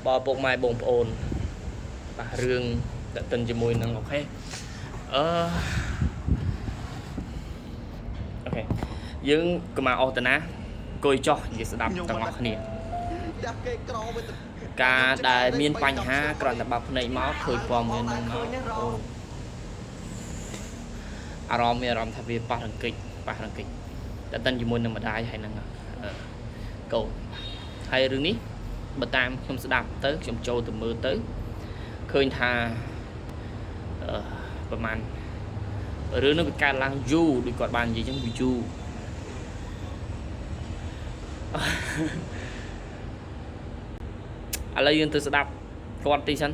បើពុកម៉ែបងប្អូនបាទរឿងតតិនជាមួយនឹង OK អឺ OK យើងកុំមកអស់តាណាអង្គុយចោះនិយាយស្ដាប់ទាំងអស់គ្នា ផ្ទះគេក្រវិញ ការដែលមានបញ្ហាគ្រាន់តែបើកភ្នែកមកឃើញព័ត៌មានហ្នឹងមកអូអារម្មណ៍មានអារម្មណ៍ថាវាប៉ះរង្គិចប៉ះរង្គិចតែតិនជាមួយនឹងម្ដាយហើយនឹងកូនហើយរឿងនេះបើតាមខ្ញុំស្ដាប់ទៅខ្ញុំចូលទៅមើលទៅឃើញថាអឺប្រហែលរឿងនេះវាកើតឡើងយូរដូចគាត់បាននិយាយចឹងវាយូរឥឡូវយើងទៅស្ដាប់គាត់ទីសិន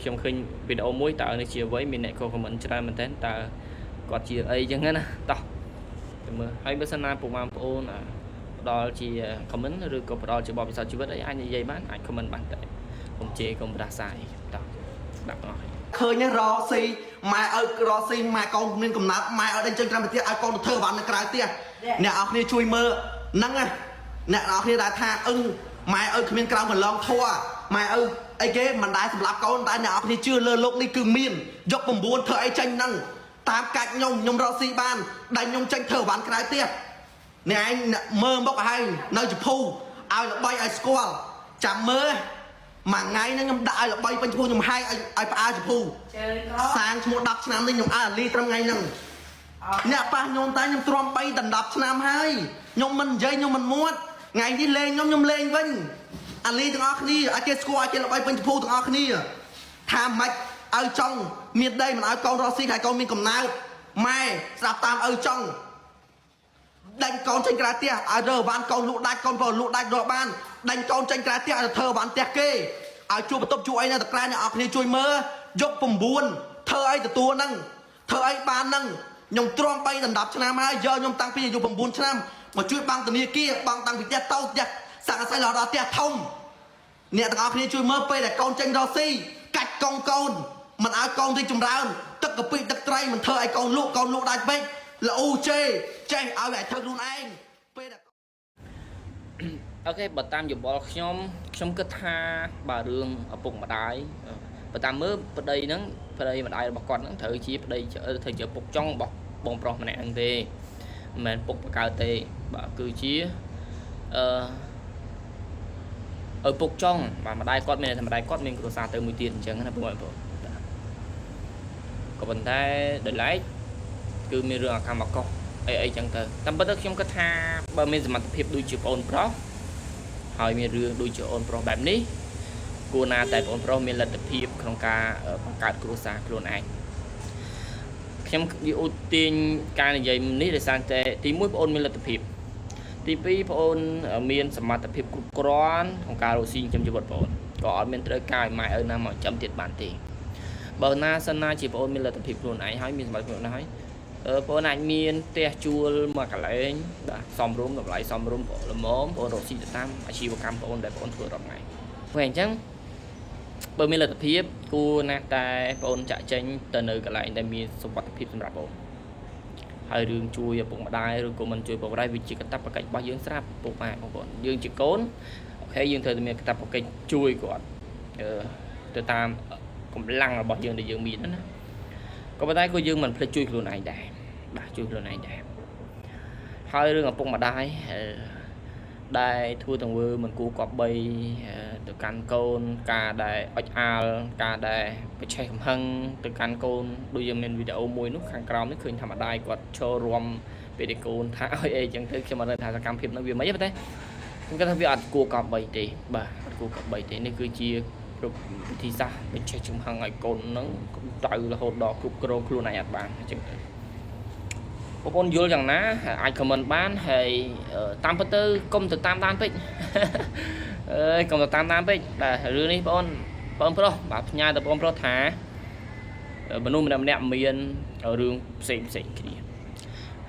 ខ្ញុំឃើញវីដេអូមួយតើនេះជាអ្វីមានអ្នកក៏ comment ច្រើនមែនតើតើគាត់ជាអីចឹងណាតោះទៅមើលហើយបើសិនណាពុកម៉ែបងប្អូនផ្ដល់ជា comment ឬក៏ផ្ដល់ជាបទពិសោធន៍ជីវិតអីអាចនិយាយបានអាច comment បានតែកុំជេរកុំផ្ដាសាយតោះស្ដាប់ទាំងអស់គ្នា ឃើញរកស៊ីម៉ែឪរកស៊ីម៉ែកូនមានកំណត់ម៉ែឲ្យដេញចេញក្រៅផ្ទះឲ្យកូនទៅធ្វើវ៉ាន់នៅក្រៅផ្ទះអ្នកអរគ្នាជួយមើលហ្នឹងណាអ្នកអរគ្នាដែលថាអឹងម៉ែឪគ្មានក្រៅកន្លងធัวម៉ែឪអីគេមិនដែលសម្លាប់កូនតែអ្នកអរគ្នាជឿលើលោកនេះគឺមានយក9ធ្វើអីចេញហ្នឹងតាមកាច់ខ្ញុំខ្ញុំរកស៊ីបានដេញខ្ញុំចេញធ្វើវ៉ាន់ក្រៅផ្ទះអ្នកឯងមើលមុខឲ្យនៅជភូឲ្យល្បីឲ្យស្គាល់ចាំមើលមួយថ្ងៃហ្នឹងខ្ញុំដាក់ឲ្យល្បីពេញឈ្មោះខ្ញុំហែកឲ្យឲ្យផ្អើលជភូ ជើងក្រ សាងឈ្មោះ10ឆ្នាំនេះខ្ញុំអើអាលីត្រឹមថ្ងៃហ្នឹងអ្នកប៉ះខ្ញុំតែខ្ញុំទ្រាំ3ដល់10ឆ្នាំហើយខ្ញុំមិននិយាយខ្ញុំមិនមួតថ្ងៃនេះលេងខ្ញុំខ្ញុំលេងវិញអាលីទាំងអស់គ្នាឲ្យគេស្គាល់ឲ្យគេល្បីពេញភូទាំងអស់គ្នាថាម៉េចឲ្យចង់មានដីមិនឲ្យកូនរស់ស៊ីឲ្យកូនមានកំណើតម៉ែស្ដាប់តាមឲ្យចង់ដេញកូនចេញក្រៅផ្ទះឲ្យរើវ៉ាន់កូនលក់ដាច់កូនប្រុសលក់ដាច់រកបានដេញកូនចេញក្រៅផ្ទះឲ្យធ្វើវ៉ាន់ផ្ទះគេឲ្យជួបបន្ទប់ជួអីនៅតក្រែអ្នកអរគ្នាជួយមើលយក9ធ្វើអីទទួលហ្នឹងធ្វើអីបានហ្នឹងខ្ញុំទ្រាំ3ដល់10ឆ្នាំហើយយកខ្ញុំតាំងពីអាយុ9ឆ្នាំមកជួយបាំងធនាគារបាំងតាំងពីផ្ទះតូចផ្ទះសង្កសីរហូតដល់ផ្ទះធំអ្នកទាំងអស់គ្នាជួយមើលពេលដែលកូនចេញរកស៊ីកាច់កងកូនមិនឲ្យកូនរីកចម្រើនទឹកកាពិទឹកត្រីមិនធ្វើឲ្យកូនលក់កូនលក់ដាច់ពេកល្អូជេចេះឲ្យវាធ្វើខ្លួនឯងពេលដែល OK បើតាមយោបល់ខ្ញុំខ្ញុំគិតថាបើរឿងឪពុកម្ដាយបើតាមមើលប្តីហ្នឹងប្តីម្ដាយរបស់គាត់ហ្នឹងត្រូវជាប្តីត្រូវជាឪពុកចុងរបស់បងប្រុសម្នាក់ហ្នឹងទេមិនមែនពុកបកើតទេបាទគឺជាអឺឪពុកចុងបាទម្ដាយគាត់មានតែម្ដាយគាត់មានគ្រួសារទៅមួយទៀតអញ្ចឹងណាបងប្អូនបាទក៏ប៉ុន្តែដោយឡែកគឺមានរឿងអាកម្មកុសអីអីចឹងទៅតាមពិតទៅខ្ញុំគិតថាបើមានសមត្ថភាពដូចជាបងប្រុស ហើយមានរឿងដូចជាអូនប្រុសបែបនេះគួរណាតែបងប្រុសមានលទ្ធភាពក្នុងការបង្កើតគ្រួសារខ្លួនឯងខ្ញុំយូទាញការនិយាយនេះដោយសារតែទី1បងអូនមានលទ្ធភាពទី2បងអូនមានសមត្ថភាពគ្រប់គ្រាន់ក្នុងការរកស៊ីចិញ្ចឹមជីវិតបងអូនក៏អត់មានត្រូវការឲ្យម៉ែឪណាមកចិញ្ចឹមទៀតបានទេបើណាសិនណាជាបងអូនមានលទ្ធភាពខ្លួនឯងហើយមានសមត្ថភាពខ្លួនឯងហើយបងអូនអាចមានផ្ទះជួលមួយកន្លែងបាទសមរម្យតម្លៃសមរម្យល្មមបងអូនរកស៊ីទៅតាមអាជីវកម្មបងអូនដែលបងអូនធ្វើរាល់ថ្ងៃព្រោះអញ្ចឹងបើមានលទ្ធភាពគួរណាស់តែបងអូនចាក់ចេញទៅនៅកន្លែងដែលមានសុវត្ថិភាពសម្រាប់បងអូនហើយរឿងជួយឪពុកម្ដាយឬក៏មិនជួយឪពុកម្ដាយវាជាកាតព្វកិច្ចរបស់យើងស្រាប់ពុកម៉ែបងប្អូនយើងជាកូន OK យើងត្រូវតែមានកាតព្វកិច្ចជួយគាត់អឺទៅតាមកម្លាំងរបស់យើងដែលយើងមានណាក៏ប៉ុន្តែក៏យើងមិនភ្លេចជួយខ្លួនឯងដែរបាទជួយខ្លួនឯងដែរហើយរឿងឪពុកម្ដាយដែលធ្វើទង្វើមិនគួរគប្បីទៅកាន់កូនការដែលអុចអាលការដែលប្រឆេះកំហឹងទៅកាន់កូនដូចយើងមានវីដេអូមួយនោះខាងក្រោមនេះឃើញថាម្ដាយគាត់ឈររាំពេលដែលកូនថាឲ្យអីចឹងទៅខ្ញុំអត់ដឹងថាសកម្មភាពនោះវាមិនទេប៉ុន្តែខ្ញុំគិតថាវាអត់គួរគប្បីទេបាទអត់គួរគប្បីទេនេះគឺជាវិធីសាស្ត្របញ្ឆេះចំហឹងឲ្យកូននឹងទៅរហូតដល់គ្រប់គ្រងខ្លួនឯងអត់បានអញ្ចឹងទៅបងប្អូនយល់យ៉ាងណាអាច comment បានហើយតាមពិតទៅកុំទៅតាមដានពេកអើយកុំទៅតាមដានពេកបាទរឿងនេះបងបងប្រុសបាទផ្ញើទៅបងប្រុសថាមនុស្សម្នាក់ម្នាក់មានរឿងផ្សេងផ្សេងគ្នា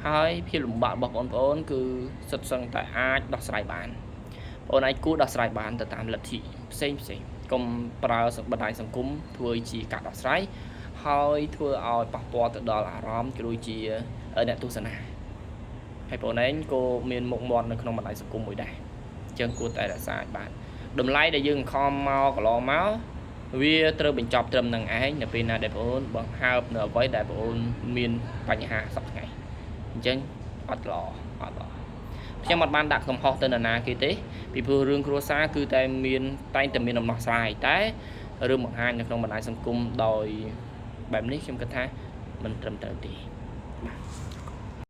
ហើយភាពលំបាករបស់បងប្អូនគឺសិតសឹងតែអាចដោះស្រាយបានបងអាចគួរដោះស្រាយបានទៅតាមលទ្ធិផ្សេងផ្សេងកុំប្រើបណ្ដាញសង្គមធ្វើជាការដោះស្រាយហើយធ្វើឲ្យប៉ះពាល់ទៅដល់អារម្មណ៍ក៏ដូចជាអ្នកទស្សនាហើយបងឯងក៏មានមុខមាត់នៅក្នុងបណ្ដាញសង្គមមួយដែរអញ្ចឹងគួរតែរក្សាឲ្យបាន តម្លៃដែលយើងខំមកកន្លងមកវាត្រូវបញ្ចប់ត្រឹមនឹងឯងនៅពេលណាដែលបងអូនបង្ហើបនៅអ្វីដែលបងអូនមានបញ្ហាសប្តាហ៍ថ្ងៃអញ្ចឹងអត់ល្អអត់ល្អខ្ញុំអត់បានដាក់កំហុសទៅនរណាគេទេពីព្រោះរឿងគ្រួសារគឺតែមានតែងតែមានដំណោះស្រាយតែរឿងបង្ហាញនៅក្នុងបណ្ដាញសង្គមដោយបែបនេះខ្ញុំគិតថាមិនត្រឹមត្រូវទេបាទ។